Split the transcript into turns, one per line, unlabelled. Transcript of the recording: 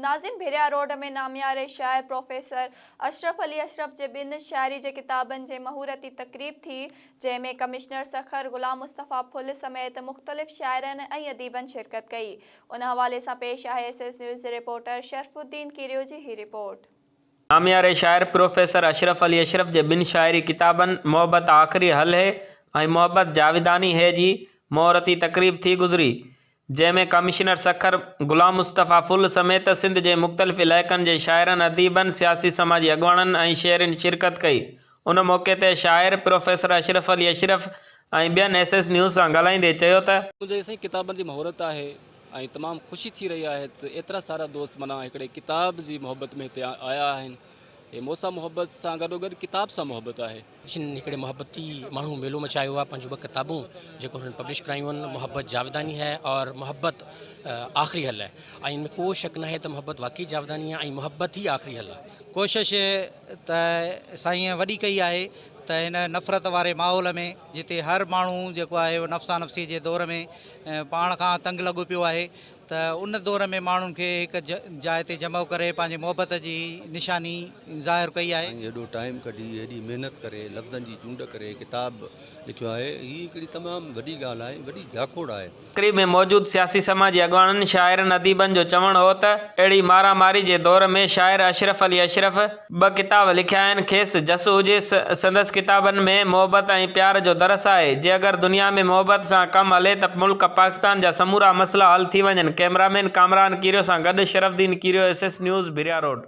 ناظم ڀريا روڊ ۾ نامياري شاعر پروفيسر اشرف علي اشرف جي ٻن شاعري جي ڪتابن جي مهورتي تقريب ٿي، جنهن ۾ ڪمشنر سکر غلام مصطفيٰ ڦل سميت مختلف شاعرن ۽ اديبن شرڪت ڪئي. ان حوالي سان پيش آهي ايس ايس نيوز جي رپورٽر شرف الدين ڪيريو جي هي رپورٽ.
نامياري شاعر پروفيسر اشرف علي اشرف جي ٻن شاعري ڪتابن محبت آخري حل هي ۽ محبت جاوداني هي جي مهورتي تقريب ٿي گذري، جنهن ۾ ڪمشنر سکر غلام مصطفيٰ ڦل سميت سنڌ جي مختلف علائقن جي شاعرن، اديبن، سياسي سماجي اڳواڻن ۽ شهرين شرڪت ڪئي. ان موقعي تي شاعر پروفيسر اشرف علي اشرف ۽ ٻين ايس ايس نيوز سان ڳالهائيندي چيو ته.
منهنجي سائين ڪتابن جي مهورت آهي ۽ تمام خوشي ٿي رهي آهي ته ايترا سارا دوست معنيٰ هڪڙي ڪتاب جي محبت ۾ هتي آيا آهن. هي مون سان محبت سان گڏوگڏ ڪتاب سان محبت آهي.
جن هڪڙي محبتي ماڻهو ميلو مچايو آهي پنهنجون ٻه ڪتابون جيڪو هنن پبلش ڪرايون آهن محبت جاوداني هي اور محبت آخري حل هي ۽ ان ۾ ڪو شڪ ناهي ته محبت واقعي جاوداني آهي ۽ محبت ئي آخري حل آهي.
ڪوشش ته سائينء وڏي ڪئي آهي ته هن نفرت واري ماحول ۾ جتي هر ماڻهو جيڪو آهي اهو نفسا نفسي جي دور ۾ پاڻ کان تنگ لڳو پيو آهي ته ان دور ۾ ماڻهن کي هڪ جاء تي جمع ڪري پنهنجي محبت جي نشاني ظاهر ڪئي آهي.
سائين ايڏو ٽائيم ڪڍي ايڏي محنت ڪري لفظن جي چونڊ ڪري ڪتاب لکيو آهي هي هڪڙي تمام وڏي ڳالهه آهي وڏي جاکوڙ آهي.
تقريب ۾ موجود سياسي سماجي اڳواڻن، شاعرن، اديبن جو چوڻ هو ته اهڙي مارا ماري جي دور ۾ شاعر اشرف علي اشرف ٻه ڪتاب لکيا آهن کيس جس هجي سندس ڪتابن ۾ محبت ۽ پيار جو درس آهي جي اگر دنيا ۾ محبت سان ڪم هلي ته ملڪ پاڪستان جا سمورا مسئلا حل ٿي وڃن ڪئميرا مين ڪامران ڪيريو سان گڏ Sharaf Uddin Kerio S S news Bhiria road.